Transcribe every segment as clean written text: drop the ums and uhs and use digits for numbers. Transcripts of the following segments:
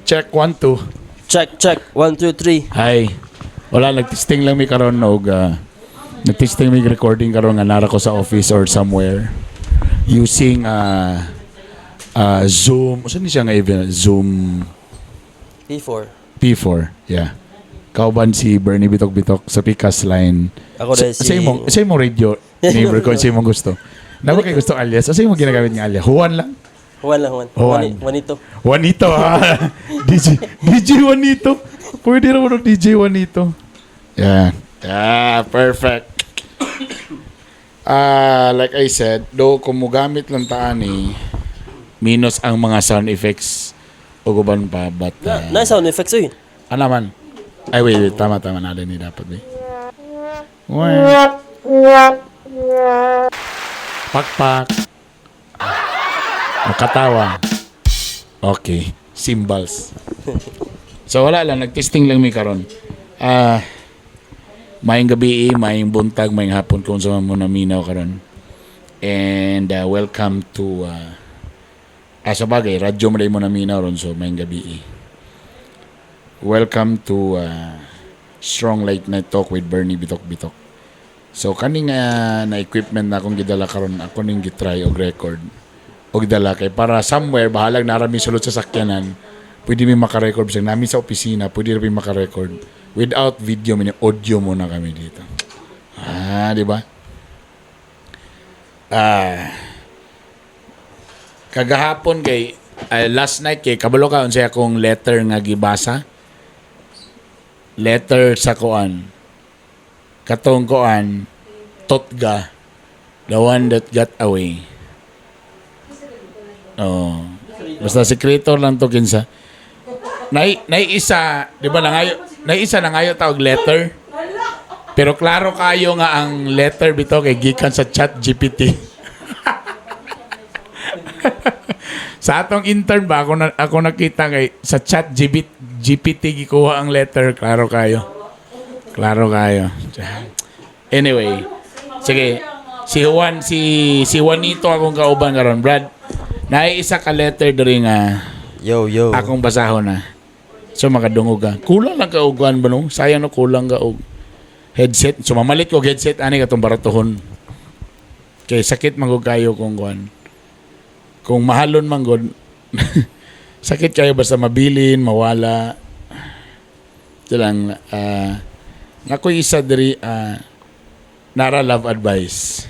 Check, one, two. Check, check. One, two, three. Hi. Wala, nagtesting lang mi karon og nagtesting mi recording karon nga nara ko sa office or somewhere using Zoom. Usa ni siya nga event? Zoom P4. P4. Yeah. Kauban si Bernie Bitok Bitok sa Pikas line. Ako Sa, dahil si sa imong radio neighbor ko, sa imong gusto. Nabo kay gusto alias. Sa imong ginagamit nga alias? Juan lang. Juan lang, Juan. Juan. Juanito. Juanito ha. DJ DJ Juanito. Pwede raw no DJ Juanito. Yeah. Yeah, perfect. Ah, like I said, do kung mugamit lang ta ani minus ang mga sound effects ug uban pa, but Na, na sound effects uy. Ano man? Ay, wait, wait. Tama, tama. Nada ni dapat, eh. Wait. Pakpak. Makatawa. Okay. Cymbals. So, wala lang. Nag-testing lang mi karon. Ah, maayong gabi, maayong buntag, maayong hapon kung sa mo naminaw karon. And welcome to sa bagay, radyo mo mo naminaw ron, so maayong gabi. Welcome to Strong Late Night Talk with Bernie Bitok Bitok. So kaning na equipment na akong gidala karon, ako ning gitry og record og dala kay para somewhere bahalag narami sulod sa sakyanan, pwede mi maka-record, bisag nami sa opisina pwede ra mi maka-record without video, mini audio muna kami dito. Ah, di ba? Ah, kagahapon kay last night kay kabalo ka unsay akong letter nga gibasa, letter sa kuan, katong kuan Totga, the one that got away. Oh, basta sekreto lang to kinsa. Nay isa, di ba, nangayo, nay isa nangayo ta og letter, pero klaro kayo nga ang letter bitaw kay gikan sa Chat GPT. Sa atong intern ba, ako nakita kay sa Chat GPT gikuha ang letter, klaro kayo. Klaro kayo. Anyway, sige. Si Juan, si si Juanito akong kauban karon, Brad. Naay isa ka letter diri nga Yo, yo. Akong basahon na. So makadungog ka. Kulang lang ka og kuan ba no? Sayang no, kulang ka og headset. So mamalit ko og headset ani katong baratohon. Kay sakit man gud kayo kung kuan. Kung mahalon man gud, sakit kayo basta mabilin, mawala. Ito lang nakoy isa diri, nara love advice.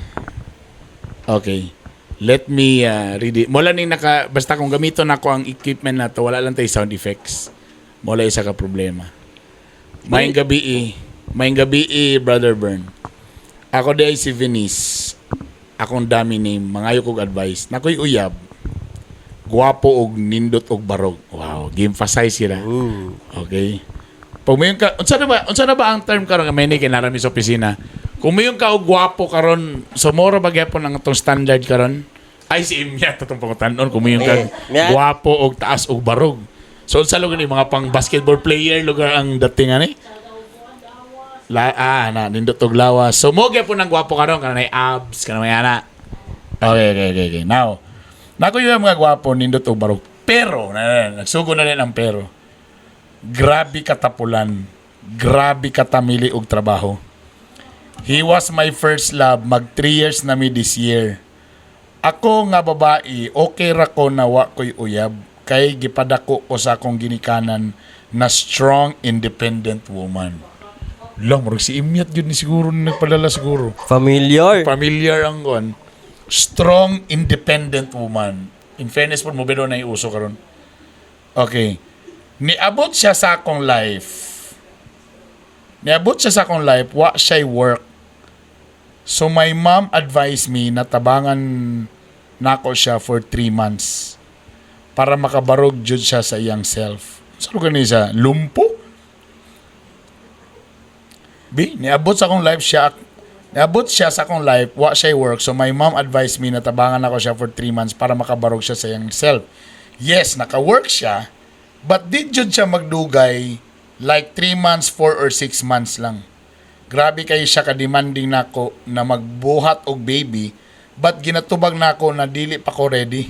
Okay. Let me read it. Mula ning naka basta kung gamiton nako ang equipment na to, wala lang tay sound effects. Wala isa ka problema. Maayong gabi eh. Maayong gabi eh, Brother Bern. Ako di ay si Venice. Akong dummy name, mangayo kog advice. Nakoy uyab. Guwapo og nindot og barog. Wow, gi-emphasize sila. Ooh. Okay. Pag muingon ka, unsa na ba ang term karon nga may ni kay narami sa opisina? Kung muingon ka og gwapo karon, so moro ba gyapon ang atong standard karon? Ay, si Imya atong pangutan-on kung muingon ka Eh, Mya. gwapo og taas og barog. So unsa lugar ni mga pang basketball player lugar ang dating ani? La, na nindot og lawas. So mo gyapon ang gwapo karon, kanang may abs, kanang may ana. Okay. Now, nako yung mga gwapo nindot og barog. Pero, na, na, nagsugo na rin ang pero. Grabe katapulan. Grabe katamili og trabaho. He was my first love. Mag 3 years na mi this year. Ako nga babae, okay ra ko na wa ko'y uyab kay gipadako ko sa akong ginikanan na strong, independent woman. Lang, murag si Imyat yun ni siguro ni nagpadala siguro. Familiar. Familiar ang kon. Strong, independent woman. In fairness po, mo na iuso karon. Okay. Niabot siya sa akong life. Niabot siya sa akong life, wa siya'y work. So my mom advised me na tabangan nako siya for 3 months para makabarog jud siya sa iyang self. Sa lugar ni siya, lumpo? B, niabot sa akong life siya, niabot siya sa akong life, wa siya work. So my mom advised me na tabangan ako siya for 3 months para makabarog siya sa iyang self. Yes, naka-work siya, but di jud siya magdugay, like 3 months, 4 or 6 months lang. Grabe kay siya ka-demanding nako na magbuhat og baby, but ginatubag nako na dili pa ko ready.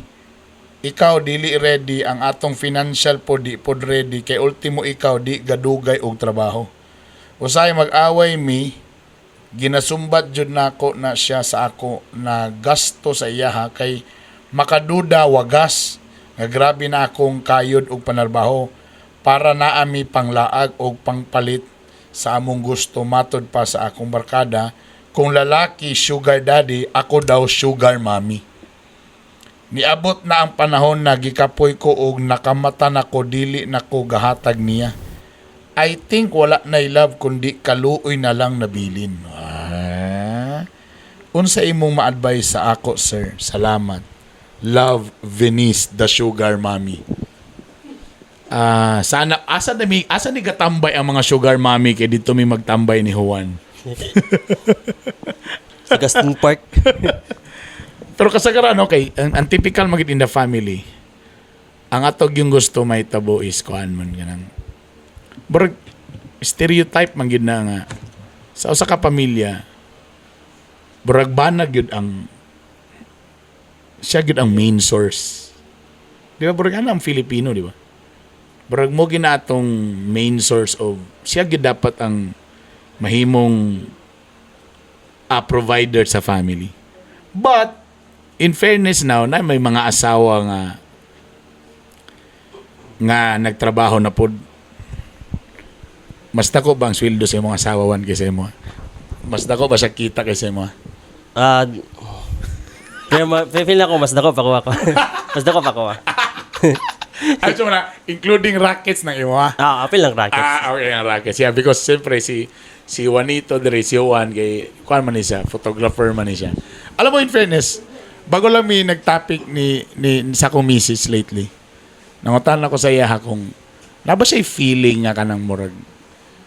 Ikaw dili ready, ang atong financial po di pod ready, kay ultimo ikaw di gadugay og trabaho. Usahay mag-away mi, ginasumbat jud nako na siya sa ako na gasto sa iyaha kay makaduda wagas nga grabe na akong kayod og panarbaho para naami panglaag og pangpalit sa among gusto. Matod pa sa akong barkada, kung lalaki sugar daddy, ako daw sugar mommy. Niabot na ang panahon na gikapoy ko og nakamata nako dili nako gahatag niya. I think wala na love kundi kaluoy na lang nabilin. Ah. Unsa imong ma-advise sa ako, sir? Salamat. Love, Venice, the sugar mommy. Ah, sana asa na mi asa ni gatambay ang mga sugar mommy kay dito mi magtambay ni Juan? Sa Gaston Park. Pero kasagaran, okay, ang typical magid in the family, ang atog yung gusto may tabo is kuan man ganang. Burag stereotype man gyud na nga sa usa ka pamilya, burag banag gyud ang siya gyud ang main source. Di ba burag ana ang Filipino, di ba? Burag mo gina atong main source of siya gyud dapat ang mahimong a provider sa family. But in fairness now, na may mga asawa nga nga nagtrabaho na pod. Mas dako ba ang sweldo sa imong asawa wan kaysa imo? Mas dako ba siya kita kaysa imo? Ah, pero feel na ako, mas dako pa ko ako. Mas dako pa ko. Ah. Ay, so na, including rackets ng imo ah. Ah, feel lang rackets. Ah, okay, ang rackets. Yeah, because siyempre si Juanito dire, si Juan kay kuan man ni siya, photographer man ni siya. Alam mo, in fairness, bago lang mi nag-topic ni sa akong misis lately. Nangutan ako sa iya kung na ba siya feeling nga kanang murag.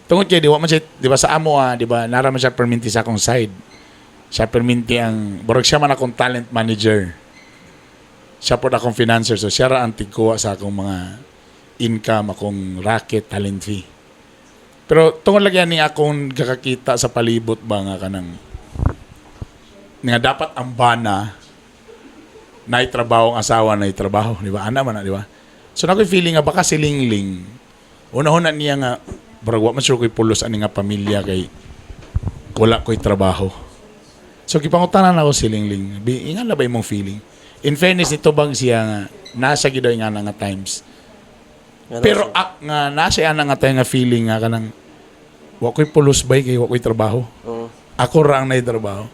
Tungod kay di wa man siya, di ba sa amo ah, di ba nara man siya perminti sa akong side. Siya perminti ang murag siya man akong talent manager. Siya pod akong financer, so siya ra ang tigkuha sa akong mga income, akong racket, talent fee. Pero tungod lagi ni akong kakakita sa palibot ba nga kanang nga dapat ang bana na trabaho ang asawa na trabaho, di ba? Ana man na, di ba? So na feeling nga baka si Lingling unahon na niya nga barag wa man sure ko'y pulos ani nga pamilya kay wala ko'y trabaho. So gipangutanan ako si Lingling, bi ingan na ba imong feeling? In fairness nito bang siya nga nasa gyud nga nga times? Ano Pero siya? ah, nga nasa ana nga tayo nga feeling nga kanang wa ko'y pulos bay kay wa ko'y trabaho. Oo. Ako ra ang nay trabaho.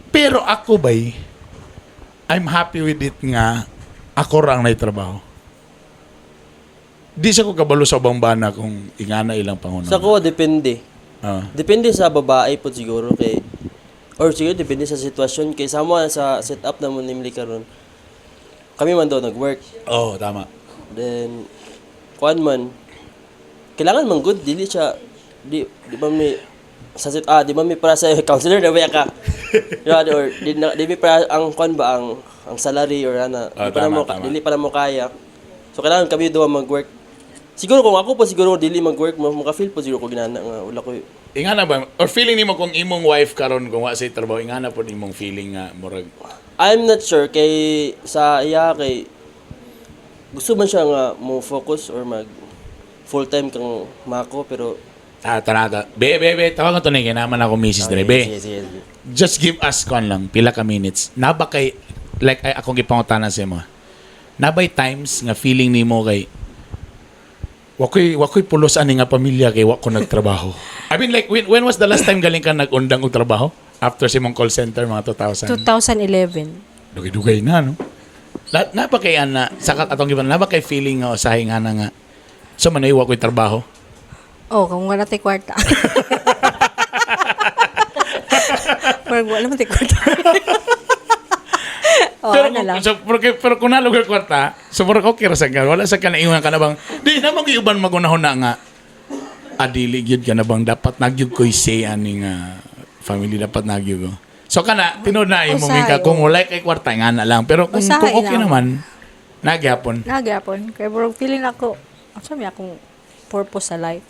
Pero ako bay, I'm happy with it nga ako ra ang nay trabaho. Di sa ko kabalo sa ubang bana kung ingana ilang pangunawa. Sa ko, depende. Ah. Depende sa babae po siguro kay or siguro depende sa sitwasyon kay sama sa setup na mo nimli karon. Kami man daw nag-work. Oh, tama. Then kuan man kailangan man good dili siya di ba may sa sit ah di ba may para sa counselor na ba ka? Di ba, or di, na, di may para ang kuan ba ang salary or ana Ah, di pa na tama, mo tama. dili pa na mo kaya. So kailangan kami duha mag-work. Siguro kung ako po siguro dili mag-work mo maka-feel po siguro ko ginana nga wala ko. Ingana ba or feeling nimo kung imong wife karon kung wa say trabaho, ingana pod imong feeling nga murag I'm not sure kay sa iya kay gusto man siya nga mo focus or mag full time kang mako pero Ah, tanata. Be, be, be, tawagan to ni kay naman ako misis dire, be. Sige, sige, sige. Just give us kon lang pila ka minutes. Naba kay like ay akong gipangutana sa imo. Nabay times nga feeling nimo kay wakoy pulos ani nga pamilya kay wa ko nagtrabaho. I mean, like when was the last time galing ka nag-undang og trabaho? After sa imong call center mga 2000? 2011. Dugay-dugay na, no? Na ba kay ana sa atong giban na ba kay feeling nga usahay nga na nga so manay wa ko'y trabaho? Oh, kung wala tay kwarta. Parang wala man tay kwarta. Oh, Pero ano lang. So, pero kung nalog ang kwarta, so murag okay ra sa ka. Wala sa ka na ingon ka na bang, di na mong iuban magunahon na nga. Adili gyud ka na bang dapat nagyug ko'y say ani nga family dapat nagyug ko. So kana tinuod na imong Usahay, ka kung oh. wala kay kwarta nga na lang. Pero Usahay kung okay lang. naman, nagyapon. Nagyapon. Kaya bro, feeling ako, asa may akong purpose sa life.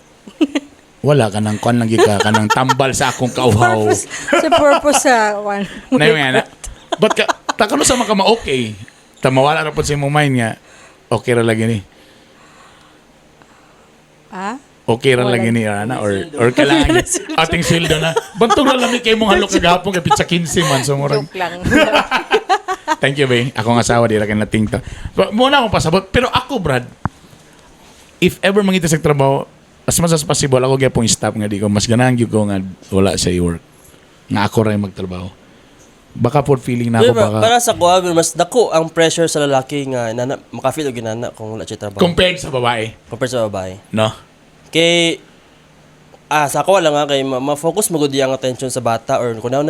Wala ka nang kuan lang gyud ka kanang tambal sa akong kauhaw. Purpose, sa purpose sa one. Na yung nga na. But ka, takano sa mga ma-okay. Ta mawala ra pod sa imong mind nga okay ra lagi ni. Ah? Okay ra Wala. lagi ni ana or kailangan ating sweldo na. Bantog ra lami kay mong halok kagahapon kay pizza 15 man so murag. Joke lang. Thank you, bay. Akong asawa di ra kay nating to. But, muna akong pasabot. Pero ako, Brad, if ever mangita sa trabaho, as much as possible, ako gyapon stop nga di ko. Mas ganahan gyud ko nga wala sa work. Nga ako ra yung magtrabaho. Baka for feeling na ako Pero baka para sa kuha, mas dako ang pressure sa lalaki nga inana, makafeel og inana kung wala siya trabaho. Compared sa babae, Compared sa babae. no? Kay sa ako lang nga kay ma-focus mo gud ang attention sa bata or kung na Ah,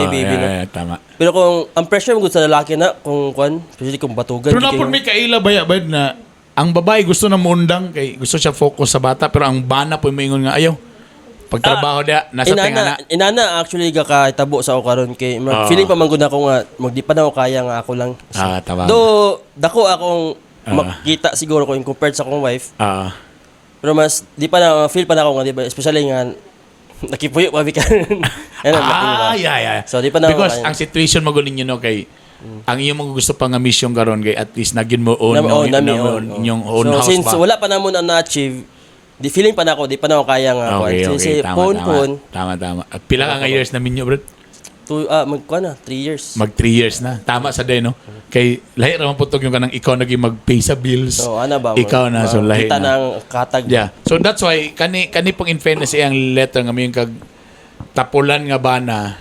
baby yeah, no. yeah, tama. Pero kung ang pressure mo gud sa lalaki na kung kuan, especially kung batugan Pero gid napon kayo. may kaila ba ya, ba na ang babae gusto na muundang kay gusto siya focus sa bata pero ang bana po moingon nga ayaw. Pagtrabaho dia nasa inana, tinga na. Inana actually gakahitabo sa ako karon kay feeling pa man gud ako nga magdi pa na ako kaya nga ako lang. Ah, tama. Do dako akong makita siguro ko in compared sa akong wife. Pero mas di pa na feel pa na ako nga di ba especially nga nakipuyo pa bikan. Ano, Ah, yeah. So, di pa na Because kaya. ang situation mo ninyo no kay ang iyong mga gusto pa nga mission karon kay at least nagyun mo own Na, oh, yung, nami, na, oh, own, oh. inyong own So, house since ba? wala pa namon ang na-achieve, di feeling pa na ako, di pa na ako kaya nga. Okay, kuan. okay. Since, Tama, phone, tama. phone, Tama, tama. At pila ka nga years na minyo, bro? Two, mag, kuan na, 3 years. Mag 3 years na. Tama sa day, no? Kay lahi ra man putog yung kanang ikaw naging mag-pay sa bills. So, ana ba? Ikaw na, so lahi Kita na. na ang katag. Yeah. So that's why kani kani pong in fairness iyang letter nga may kag tapulan nga bana.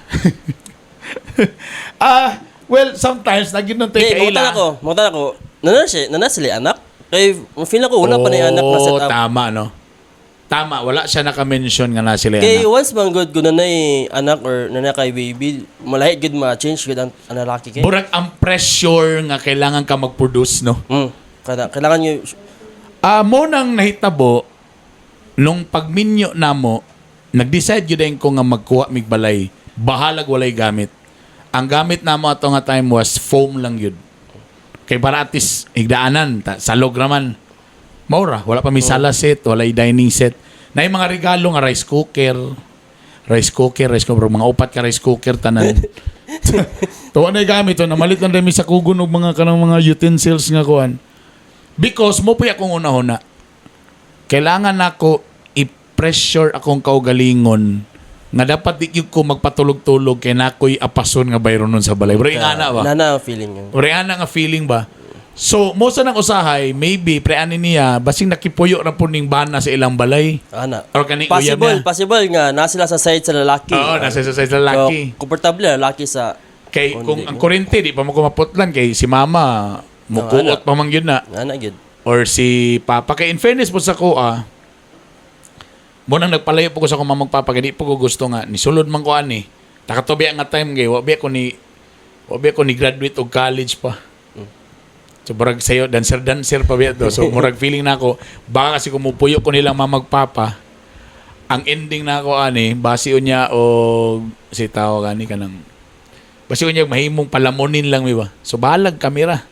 Ah, well, sometimes nagyud nang Di, tay mangutan kaila. ako, mangutan ako, nana sila anak? Kay, feel ako, wala pa na yung anak na set Oh, up. tama no. Tama, wala siya naka-mention nga na sila Kay anak. once man good kung nanay anak or nanay kay baby, malahi good ma-change good ang lalaki kay. Burag ang pressure nga kailangan ka mag-produce, no? Kailangan nyo, Ah, mo nang nahitabo nung pagminyo namo, nag-decide gyud dayon ko nga magkuha mig balay. Bahalag walay gamit. Ang gamit namo ato nga time was foam lang yun. Kay para at least higdaanan, salog raman. Maura, wala pa may sala set, walay dining set. Na yung mga regalo nga rice cooker, rice cooker, rice cooker, mga upat ka rice cooker tanan. Tuwa na yung gamit to, namalit lang dami sa kugon og mga kanang mga utensils nga kuan. Because mo pa akong una-una. Kailangan nako i-pressure akong kaugalingon nga dapat di gyud ko magpatulog-tulog kay nakoy apason nga bayron nun sa balay. Pero ingana ba? Nana ang feeling yun. Pre ana nga feeling ba? So, mo sa nang usahay, maybe pre ani niya basing nakipuyo ra po ning bana sa ilang balay. Ana. Or kaning uyab Possible, niya. possible nga na sila sa side sa lalaki. Oo, nasa sa side sa lalaki. So, komportable ang lalaki sa Kay Kundi kung ang mo. kuryente di pa mo kumaputlan kay si mama mukuot pa man gyud na ana gyud. or si papa kay in fairness po sa ko mo nang nagpalayo po ko sa akong mamag papa kay di po ko gusto nga ni sulod man ko ani takatubi nga time kay wa biya ko ni graduate og college pa. So murag sayo dancer dancer pa biya to. So murag feeling na ako baka kasi kumupuyo ko nilang mamag papa ang ending na ako ani basi unya o si tao gani kanang basi unya mahimong palamunin lang mi ba. So balag kamera.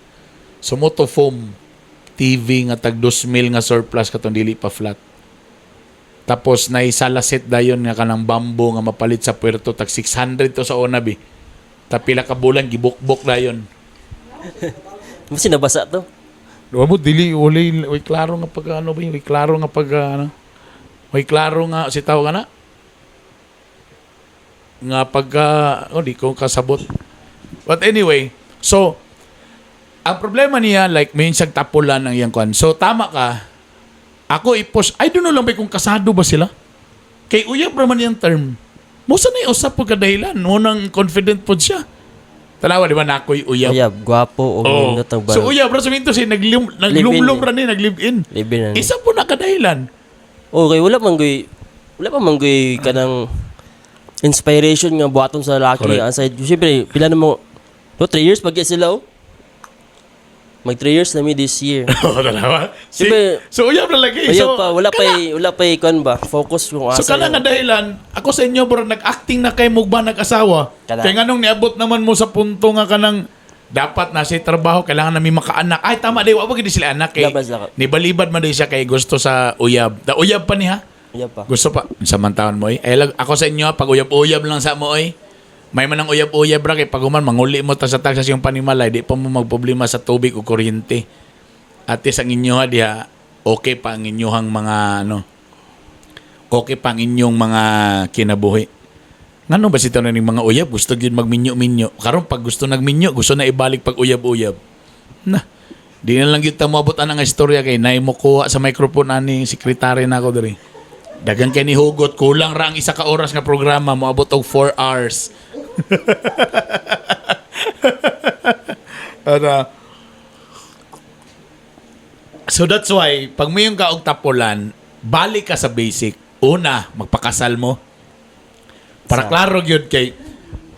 Sumoto foam TV nga tag 2,000 nga surplus katong dili pa flat. Tapos nay sala set dayon nga kanang bamboo nga mapalit sa puerto tag 600 to sa una bi. Ta pila ka bulan gibukbok dayon. Mas nabasa to. Wa mo dili walay way klaro nga pag ano ba yun, way klaro nga pag ano. Way klaro nga si tao ka na. Nga pagka oh, di ko kasabot. But anyway, so ang problema niya like may siyang tapulan ng iyang kwan. So tama ka. Ako i-push. I don't know lang ba kung kasado ba sila. Kay uyab raman iyang term. Musa na usap po kadahilan. Mo nang confident po siya. Tanawa, di ba, nakoy uyab. Uyab, gwapo o Oh. nindot ang So uyab ra suminto siya naglumlum Live-in. ra ni nag-live in. Live in na ni. Isa po na kadahilan. Okay, wala pa man guy kanang inspiration nga buhaton sa lalaki Correct. aside. Siyempre, pila na mo no, 3 years pag sila oh. Mag 3 years na mi this year. Oo, tanawa. Si, Siyempre, so uyab ra lagi. Ayaw So, pa, wala pa kuan ba? Focus kung so asa. kana nga dahilan, ako sa inyo bro nag-acting na kay mugba nag-asawa. Kana. Kay nganong niabot naman mo sa punto nga kanang dapat na siya trabaho, kailangan namin makaanak. Ay tama day, wa pa gid sila anak kay. Wala ba sila ka- Nibalibad man day siya kay gusto sa uyab. Da uyab pa niya. Uyab pa. Gusto pa. Sa man taon mo eh. Ay, ako sa inyo, pag uyab-uyab lang sa mo eh. May man ang uyab-uyab ra kay pag human manguli mo ta sa taxas yung panimalay, di pa mo magproblema sa tubig o kuryente. At least ang inyo ha, diha, okay pa ang inyong mga ano, okay pa ang inyong mga kinabuhi. Ngano ba sitaw na ning mga uyab? Gusto gyud magminyo-minyo. Karon pag gusto nagminyo, gusto na ibalik pag uyab-uyab. Na. Di na lang gyud ta moabot anang istorya kay naay mo kuha sa microphone ani sekretary na ako diri. Dagan kay ni hugot, kulang ra ang isa ka oras nga programa, moabot og 4 hours. Ano? So that's why pag mayong ka og tapulan, balik ka sa basic. Una, magpakasal mo. Para klaro gyud kay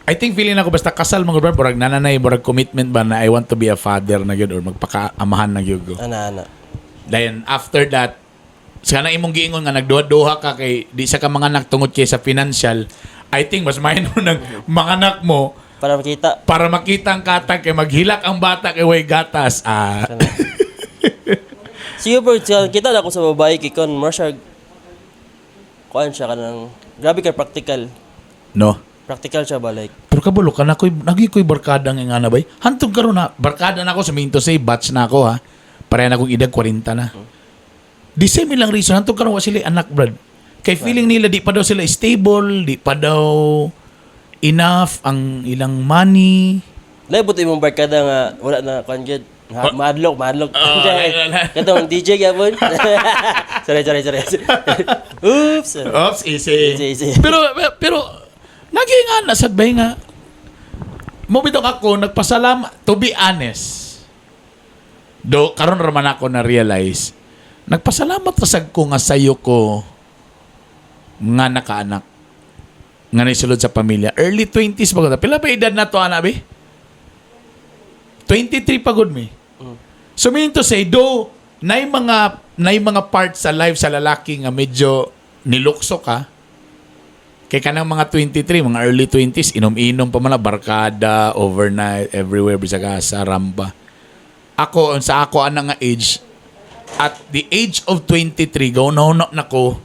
I think feeling ako basta kasal mga bro, murag nananay, murag commitment ba na I want to be a father na gyud or magpakaamahan na gyud ko. Ana ana. Then after that, sa kanang imong giingon nga nagduha-duha ka kay di sa ka manganak tungod kay sa financial, I think mas maayo nang manganak mo Para makita. para makita ang katag kay maghilak ang bata kay way gatas. Ah. Sige bro, kita na ako sa babae kay kon mo siya kuan siya kanang grabe kay practical. No. Practical siya ba, like Pero kabalo ka na ko'y nagi ko'y barkada nga nga na bay. Hantong karon na barkada na ako sa mean to say batch na ako ha. Pareha na akong edad 40 na. Di same ilang reason hantong karon wa sila anak, brad. Kay feeling nila di pa daw sila stable, di pa daw enough ang ilang money. Lahi buto imong barkada nga wala na kuan gyud. Ha, maadlok, maadlok. Oh, wala, wala. Katong DJ gyapon. Sorry, sorry, sorry. Oops. Oops, easy. Easy, easy. Pero pero nagi nga na sad bay nga mo bitaw ako nagpasalamat, to be honest. Do karon ra man ako na realize nagpasalamat ra sad ko nga sayo ko nga nakaanak nga nisulod sa pamilya. Early 20s pa gud. Pila pa edad na to ana be? 23 pa gud mi. So meaning to say, though, nay mga parts sa life sa lalaki nga medyo nilukso ka, kay kanang mga 23, mga early 20s, inom-inom pa man na, barkada, overnight, everywhere, bisag asa, rampa. Ako, sa ako ana nga age, at the age of 23, gaunaw na ko,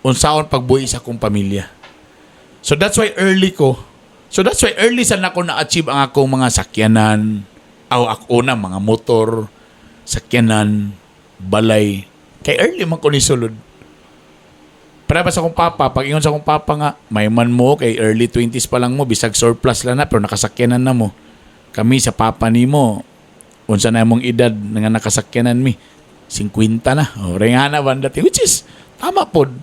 unsaon pagbuhi sa akong pamilya. So that's why early ko. So that's why early sa nako na-achieve ang akong mga sakyanan, aw ako na mga motor, sakyanan, balay. Kay early man ko ni sulod. Para ba sa akong papa, pag ingon sa akong papa nga, may man mo kay early 20s pa lang mo, bisag surplus lang na, pero nakasakyanan na mo. Kami sa papa nimo, unsa na imong edad nga nakasakyanan mi? 50 na. O, ringana ba ang dating? Which is, tama pod.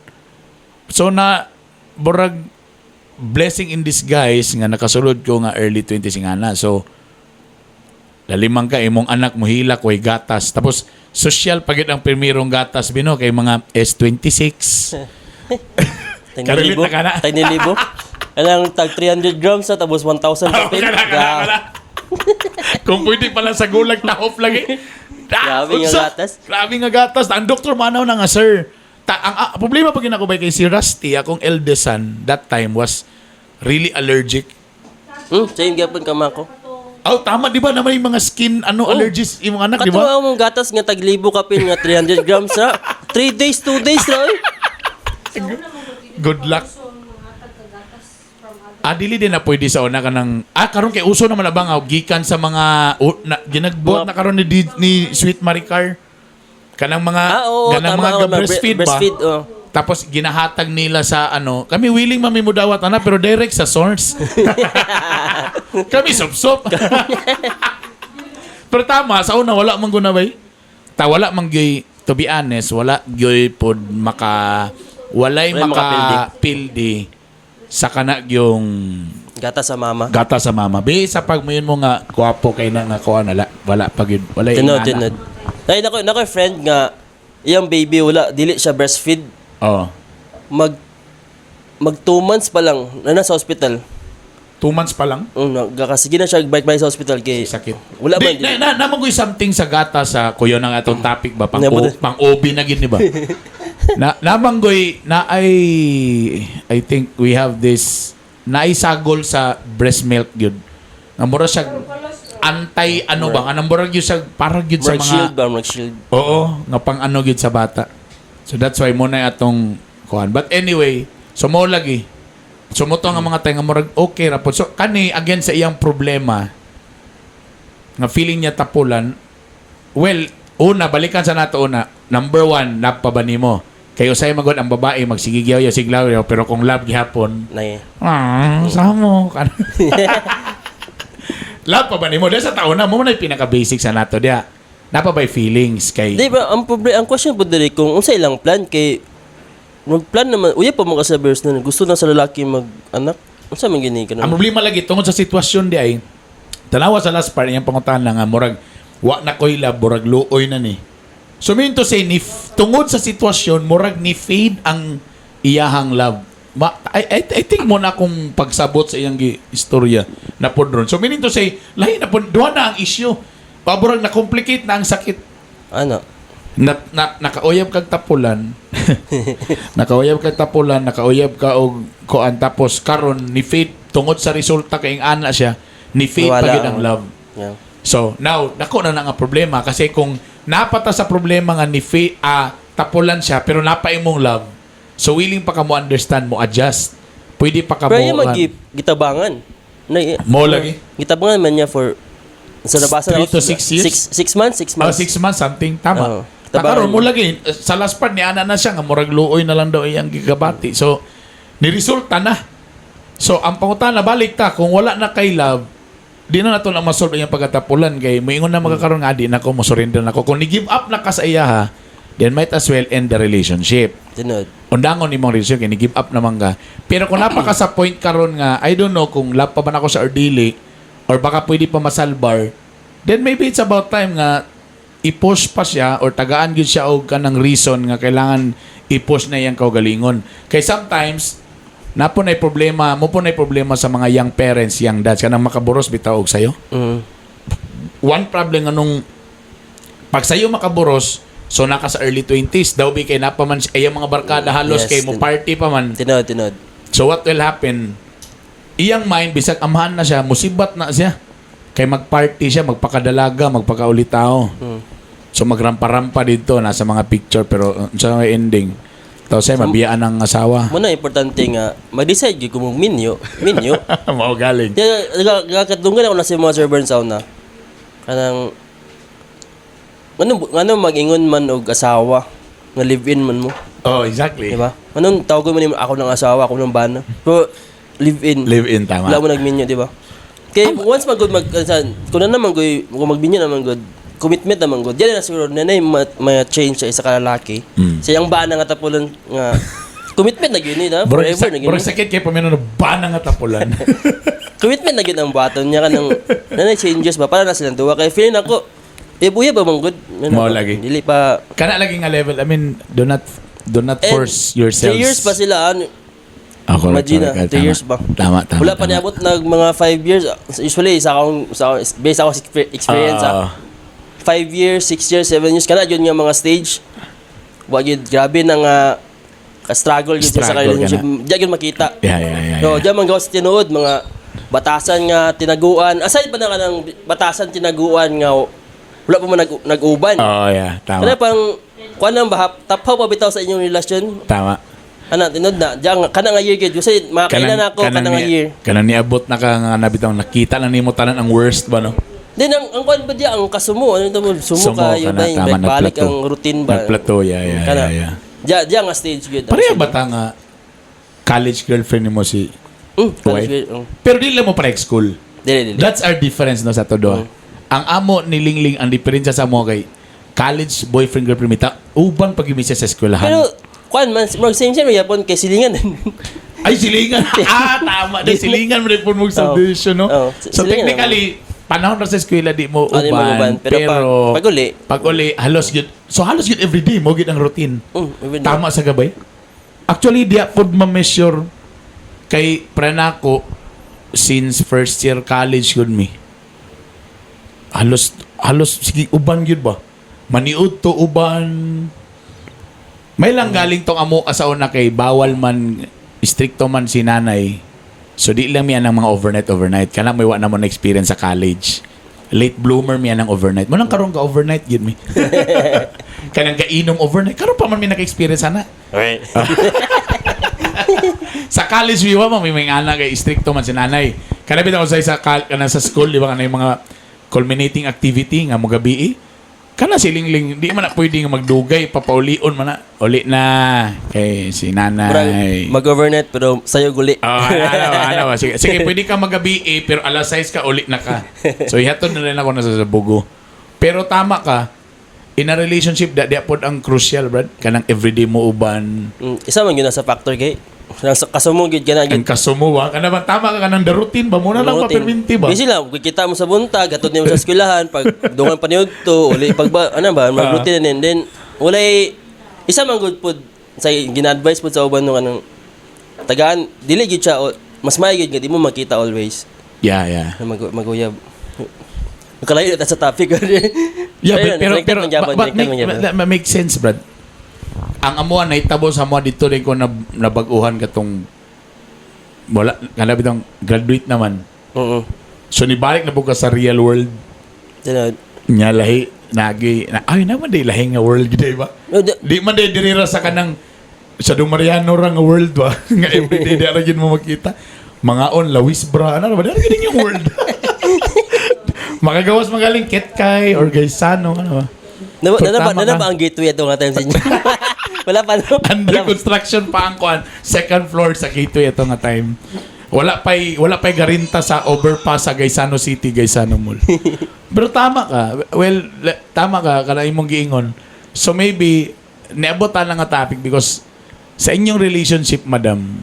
So na, burag, blessing in disguise nga nakasulod ko nga early 20s nga na. So, lalimang ka imong anak mo hilak way gatas. Tapos, social pagid ang primerong gatas bino kay mga S26. Tag libo. Karelate na ka na. Tag libo. Anang tag 300 grams na tapos 1,000 papel. Kana, kana, kana. Kung pwede pala sa gulag tahop lagi. Ah, Grabe nga unsa? gatas. Grabe nga gatas. Ang doktor manaw na nga, sir. Ta, ang problema pag ginako kay si Rusty, akong eldest son, that time was really allergic. Same gyapon kama ko. Oh, tama, di ba naman yung mga skin ano allergies imong anak, di Kato ba? ang mong gatas nga tag libo kapin nga 300 grams ra. 3 days, 2 days ra. Oy. Good luck. Ah, dili din na pwede sa una ka ng karon kay uso naman na ba nga gikan sa mga na, ginagbuhat na karon ni Sweet Maricar kanang mga Ah, oo, ganang tama mga oo, mga breastfeed ba? breastfeed, oh. Tapos ginahatag nila sa ano, kami willing mami mudawat ana pero direct sa source. Kami sup-sup. Pero tama, sa una wala man gunaway. Ta wala man gyud, to be honest, wala gyud pod maka walay Walay makapildi sa kana yung Gatas sa mama. gata sa mama. Be, sa pag mo yun mo nga gwapo kay na nga kuha nala, wala pag yun, wala Tinod, tinod. Ay, nako friend nga iyang baby wala dili siya breastfeed. Oh. Mag mag 2 months pa lang na nasa hospital. 2 months pa lang. Nagkakasige na siya bike-bike sa hospital kay Sakit. Wala Di, man. na, na, naman ko something sa gata sa kuyo ng atong topic ba pang, Nabot- pang OB na gid ni ba? Na namanggoy na ay I think we have this naisagol sa breast milk gyud. Nga mura siya anti ano ba kanang mura gyud siya para gyud sa Murag mga shield ba, murag shield. Oo, nga pang ano gyud sa bata. So that's why mo na atong kuan. But anyway, so mo lagi. So mo to nga mga tayo nga murag okay ra pod. So kani again sa iyang problema nga feeling niya tapulan. Well, una balikan sa nato una. Number one, love pa ba nimo? Kay usay magod ang babae magsigigyaw ya siglaw pero kung love gihapon, Nay. ah, samo. Love pa ba nimo? Dahil sa taon na mo na pinaka basic sa nato diya. Napa ba'y feelings kay Di ba ang problema, ang question po diri kung unsa ilang plan kay magplan naman uya pa mo ka sa verse na gusto na sa lalaki mag anak, unsa man gini ka Ang problema lagi tungod sa sitwasyon di ay tanawa sa last part iyang pangutana nga murag wa na koy love, murag luoy na ni. So mean to say ni tungod sa sitwasyon murag ni fade ang iyahang love. I think mo na akong pagsabot sa iyang istorya na pod ron. So meaning to say lahi na pod duha na ang issue. Paborag na complicate na ang sakit. Ano? Na nakauyab kag tapulan, nakauyab kag tapulan, nakauyab ka og kuan, tapos karon ni fade tungod sa resulta kay ang ana siya ni fade Wala pa gyud ang love. So now dako na na nga problema kasi kung napata sa problema nga ni fade, tapulan siya pero napaimong love, so willing pa ka mo understand, mo adjust, pwede pa ka Pero mo yung mag gitabangan. Nay, Mo lagi. Gitabangan man niya for sa nabasa 3 to 6 years? 6 months, 6 Ah, months. 6 months something, tama. Oo. Takaron Tabangan. mo lagi sa last part ni ana na siya nga murag luoy na lang daw iyang gigabati. So ni resulta na. So ang pangutana balik ta kung wala na kay love, di na nato na masolve iyang pagkatapulan kay moingon na magkakaroon nga di na ko mo surrender na ko. Kung ni give up na ka sa iya ha, then might as well end the relationship. Tinod. Undangon imong relationship kay ni give up naman ka. Pero kung napaka sa point karon nga I don't know kung love pa ba nako sa or dili or baka pwede pa masalbar, then maybe it's about time nga i-push pa siya or tagaan gyud siya og kanang reason nga kailangan i-push na iyang kaugalingon. Kay sometimes napo na problema, mo po na problema sa mga young parents, young dads kanang makaburos bitaw og sayo. One problem anong pag sayo makaburos, so naka sa early 20s daw bi kay napa man ay ang mga barkada halos kay mo party pa man. Tinod, tinod. So what will happen? Iyang mind bisag amahan na siya, musibat na siya. Kay magparty siya, magpakadalaga, magpakaulitao. So magrampa-rampa dito nasa mga picture pero sa may ending. Tapos ay mabiyaan ang asawa. Muna importante nga mag-decide gyud kung minyo, minyo. Mao galing. Kaya gakadunggan ako na sa mga server sa una. Kanang ano ano mag-ingon man og asawa nga live-in man mo, Oh, exactly. di ba? Anong tawag mo nimo ako ng asawa, ako ng bana. Pero live-in. Live in, tama. Wala mo nagminyo, di ba? Kay once mag mag kung na naman goy, kung magminyo naman good, commitment naman good. Yan na siguro na na ma-change sa isa ka lalaki. Sa iyang bana nga tapulan nga commitment na gyud ni, na Burag, forever na gyud. burag sakit kay pamino na bana nga tapulan. Commitment na gyud ang buhaton niya kanang na changes ba para na silang duwa kay feeling ako eh buya ba man good. Mao lagi. Dili pa. Kana lagi nga level. I mean, do not And force yourselves. 3 years pa sila ano. Ah, correct, Imagine na, correct. 3 Tama. years ba? Tama. Wala pa niabot nag mga 5 years. Usually sa akong based ako sa experience 5 years, 6 years, 7 years kana yun nga mga stage. Wa gyud grabe na nga ka-struggle gyud siya sa Struggle relationship. Diya gyud makita. Yeah. So, diya man gawas tinuod mga batasan nga tinaguan. Aside pa na kanang batasan tinaguan nga wala pa man nag-uban. Oh, yeah. Tama. Kana pang kuan nang ba tapaw pa bitaw sa inyong relasyon. Tama. Ana tinod na diya nga kana nga year gyud kasi makakailan na ako kana nga year. Kanang niabot na ka nga nabitaw nakita na nimo tanan ang worst ba, no? Then ang kuan ba diya ang kasumo ano to mo sumo Sumo ka yun ka na, ba yung tama, balik nagplato. ang routine ba. Nagplato, yeah, Kana. yeah. Diya diya nga stage gyud. Pareha ba ta nga college girlfriend nimo si College wife? girl. Pero di lang mo pa school. Dili dili. That's our difference no sa todo. Ang amo ni Lingling ang diferensya sa mo kay college boyfriend girlfriend mita uban pag siya sa eskwelahan. Pero kuan man mag same same gyapon kay silingan. Ay, silingan. Ah, tama. Di, silingan mo rin po mong subdivision, no? Oh. So, Silingan. technically, panahon na sa eskwela, di mo Oh, di mo uban. uban. Pero pag-uli. Pag-uli, halos yun. So, halos yun everyday mo, yun ang routine. Every day. Tama sa gabay. Actually, di po ma-measure kay prenako since first year college yun mi. Halos, halos, sige, uban yun ba? Maniud to uban. May lang galing tong amo asaw na kay bawal man, stricto man si nanay. So di lang miya ng mga overnight overnight. Kana may wa na mo na experience sa college. Late bloomer miya ng overnight. Mo nang karon ka overnight gid mi. Kanang kainom overnight. Karon pa man may naka-experience ana. Sa college we wa man may mga anak kay stricto man si nanay. Kana bitaw sa kana sa school, di ba, kana yung mga culminating activity nga mogabi. Kana si Lingling di man na pwede nga magdugay, papaulion man na. Uli na kay si nanay. Murag mag-overnight pero sayo guli. Oh, ano, ano, sige, sige, pwede ka magabi eh, pero alas 6 ka, uli na ka. So, ihatod na rin ako na sa Bugo. Pero tama ka, in a relationship, da, di pod ang crucial, brad. Kanang everyday mo uban, Isa man yun na sa factor kay nasa kasumong gyud ka na ang gyud. kasumuwa. Kana ba, tama ka kanang the routine ba? Muna lang Routine. paperminti ba? Busy lang, kita mo sa buntag, gatod nimo sa eskwelahan, pag dungan pa niyo to, uli pag ba, ano ba, mag-routine na then walay isa man good pod sa gina-advise pod sa uban nung anong tagaan dili gyud siya mas maayo gyud nga di mo makita always na maguyab. Nakalayo na ta sa topic. Yeah, Ayun, pero connected pero man gyapon, but connected make, man gyapon. that make sense, brad. Ang amuan nahitabo sa amuan dito rin ko na nabaguhan katong wala kana bitong graduate naman. So nibalik na po ka sa real world. Tinod. Nya lahi nagi na, ay naman day lahi nga world gid ba? No, Di man day diri ra sa kanang sa Dumariano ra nga world ba nga everyday di ra gyud mo makita. Mga on lawis bra ano ba di ra gyud yung world. Makagawas magaling Ketkay or Gaisano ano ba? So, tama Na ka. ba ang gateway ato nga time sa inyo? Wala pa, no? Under Wala pa. construction pa ang kuan, second floor sa gateway ito nga time. Wala pa'y garinta sa overpass sa Gaisano City, Gaisano Mall. Pero tama ka. Well, tama ka kana imong giingon. So maybe niabot ta lang nga topic because sa inyong relationship, madam,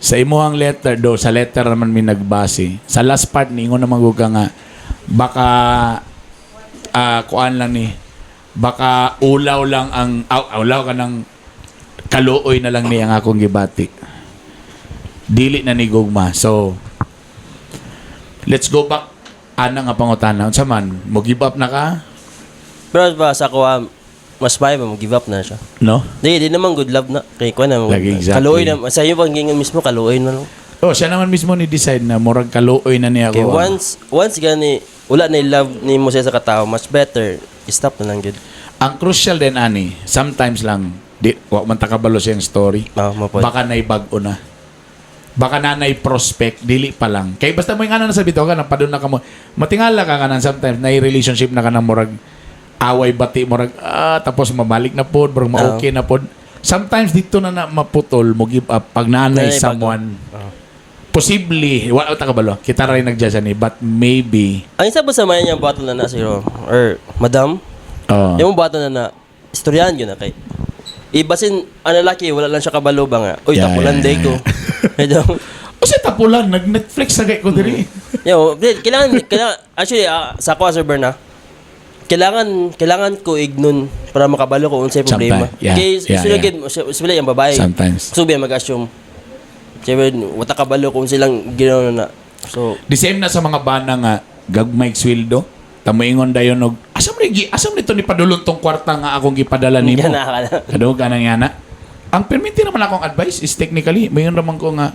sa imuhang letter do sa letter naman may nagbase. Sa last part niingon naman gud ka nga baka kuan lang ni baka ulaw lang ang aw, ulaw ka ng kaluoy na lang niya ang akong gibati. Dili na ni gugma. So let's go back ana nga pangutana. Unsa man, mo give up na ka? Pero ba sa ako, mas maayo ba mo give up na siya. No? Di naman good love na. Kay kuan na. Lagi, exactly. Kaluoy na. Sa iyo bang gingon mismo kaluoy na lang. Oh, siya naman mismo ni decide na murag kaluoy na niya Kay ako. once once gani wala na yung love nimo siya sa katao, much better stop na lang gud. Ang crucial din ani, sometimes lang di wa man ta kabalo siyang story. Oh, mapod. Baka nay bag-o na. Baka nanay prospect, dili pa lang. Kay basta mo yung ano na sa bitaw ka, napadun na ka mo. Matingala ka kanan sometimes, na relationship na ka ng murag away bati, murag, tapos mamalik na pod, murag ma-okay na pod. Sometimes dito na na maputol, mo give up pag nanay Nanay bago. someone. Oo. Posible, wala ta kabalo. Kita rin nagjudge ani, but maybe. Ang isa ba sa may niyang bottle na na siguro or madam, Oh. yung bottle na na istoryahan yun na kay ibasin ang lalaki wala lang siya kabalo ba nga. Uy, tapulan day ko. Medyo O sa tapulan, nag-Netflix na kay ko diri. Yo, di, kailangan actually sa ako Sir Berna. Kailangan ko ignon para makabalo ko unsay problema. Sometimes, yeah, Kay sila gid sila yung babae. Sometimes. Subi mag-assume. Siyempre, wala kabalo kung silang ginawa na. So, The same na sa mga bana nga gagmay sweldo. Tamoingon dayon og asam ni asam nito ni padulong tong kwarta nga akong gipadala nimo. Gana ka na. Kadto ka na nga na. Ang perminti naman akong advice is technically mayon raman ko nga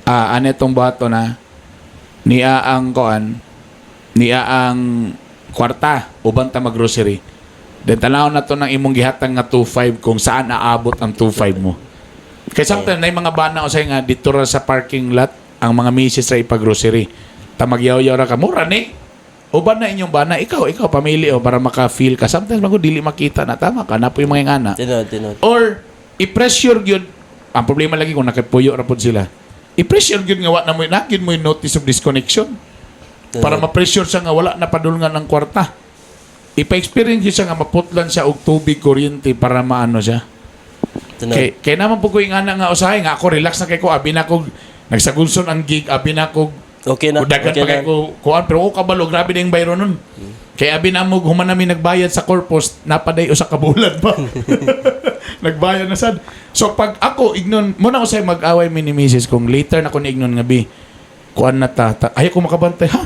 ano itong bato na niya ang koan niya ang kwarta uban ta maggrocery. Then tanaw na to ng imong gihatag nga 2.5 kung saan aabot ang 2.5 mo. Kay sometimes na mga bana usay nga dito ra sa parking lot ang mga misis ra ipag-grocery. Ta magyaw-yaw ra ka mura ni. Uban na inyong bana ikaw ikaw pamili o para maka-feel ka. Sometimes mago dili makita na tama ka na po yung mga ingana. Tinod, tinod. Or i-pressure gyud ang problema lagi kung nakapuyo ra pod sila. I-pressure gyud nga wa na mo na gyud mo yung notice of disconnection para ma-pressure siya nga wala na padulngan ng kwarta. Ipa-experience gyud siya nga maputlan siya og tubig kuryente para maano siya. Tinod. Kay naman po ko yung ana nga usahay nga ako relax na kay ko abi na ko nagsagulson ang gig abi na ko Okay na. dagan Okay pa kay na. ko kuan pero ako kabalo grabe na yung bayro nun. Kay abi na mo human nami nagbayad sa corpus napaday usa ka bulan pa. Nagbayad na sad. So pag ako ignon mo na ko say mag-away mi ni misis kung later na ko ni ignon nga bi kuan na ta ayaw ko makabantay ha.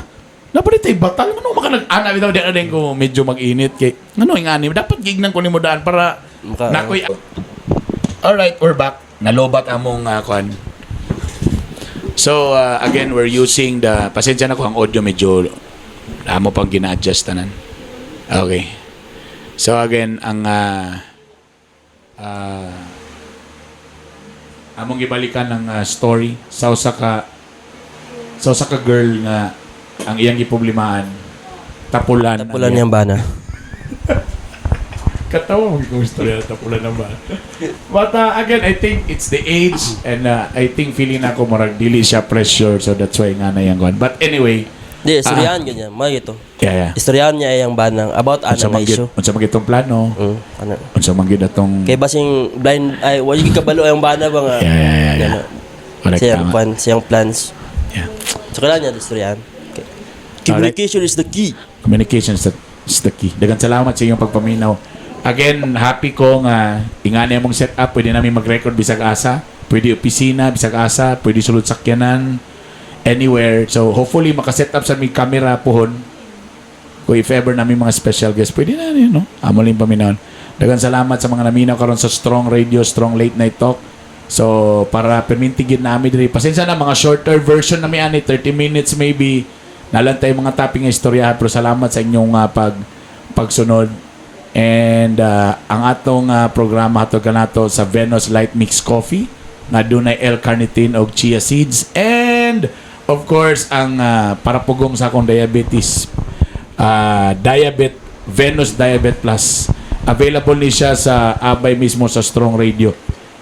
Napaday tay batal ngano maka nag-ana bitaw di na din ko medyo mag-init kay ngano yung ani dapat gignan ko nimo daan para nakoy. Alright, we're back. Nalobat among kuan. So, again, we're using the... Pasensya na ko ang audio medyo amo pang gina-adjust tanan. Okay. So again, ang among gibalikan ng story sa usa ka girl nga ang iyang giproblemahan, tapulan. Tapulan niyang bana. Katawa mo kung istorya na tapulan na ba. But again, I think it's the age and I think feeling na ako murag dili siya pressure, so that's why nga na yang kuan. But anyway, Di, istoryahan ganyan. Mga ito. Yeah. Istoryahan niya iyang banang about ana Unsa nga man gyud issue. Unsa man gyud tong plano? Ano. Unsa man gyud atong Kay basing blind ay wa gyud kabalo ang bana ba nga. Yeah. Ano, Correct, siyang tama. plan, siyang plans. So kailangan niya istoryahan. Okay. Communication is the key. Communication is the key. Daghang salamat sa inyong pagpaminaw. Again, happy ko nga ingani among setup, pwede namin mag-record bisag asa, pwede opisina bisag asa, pwede sulod sakyanan, anywhere. So hopefully maka-set up sa mi camera pohon. Kung if ever namin mga special guest, pwede na yun, no? Amo lang paminawon. Daghang salamat sa mga naminaw karon sa Strong Radio, Strong Late Night Talk. So, para permintigin namin diri. Pasensya na, mga shorter version namin ani, 30 minutes maybe. Nalan tayo mga topic nga istoryahan, pero salamat sa inyong pagsunod. And ang atong programa hatod kanato sa Venus Light Mix Coffee nga dunay L-carnitine og chia seeds, and of course ang para pugong sa akong diabetes, Diabet Venus Diabet Plus. Available ni siya sa Abay mismo sa Strong Radio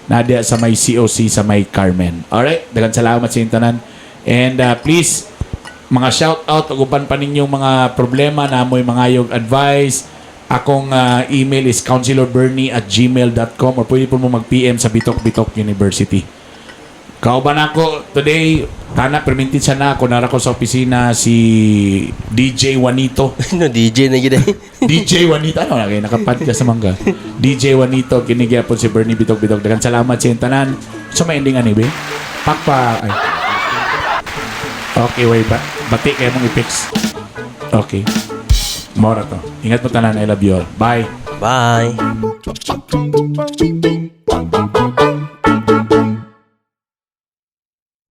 nadia sa may COC sa may Carmen. Alright, daghang salamat sa inyong tanan. And please, mga shout out ug uban pa ninyong mga problema na mo'y mangayog advice, akong email is counselorbernie@gmail.com or pwede po mo mag-PM sa Bitok Bitok University. Kauban ako today, tana permintin siya na ako, nara ko sa opisina si DJ Juanito. No, DJ na gid ay. DJ Juanito, ano na kayo, naka-podcast sa mangga. DJ Juanito, kinigyapon si Bernie Bitok Bitok. Daghang salamat sa inyong tanan. So may ending ani be? Pakpa. Ay. Okay, wait ba? Bati kayo mong i-fix. Okay. Mora to. Ingat mo tanan. I love you all. Bye. Bye.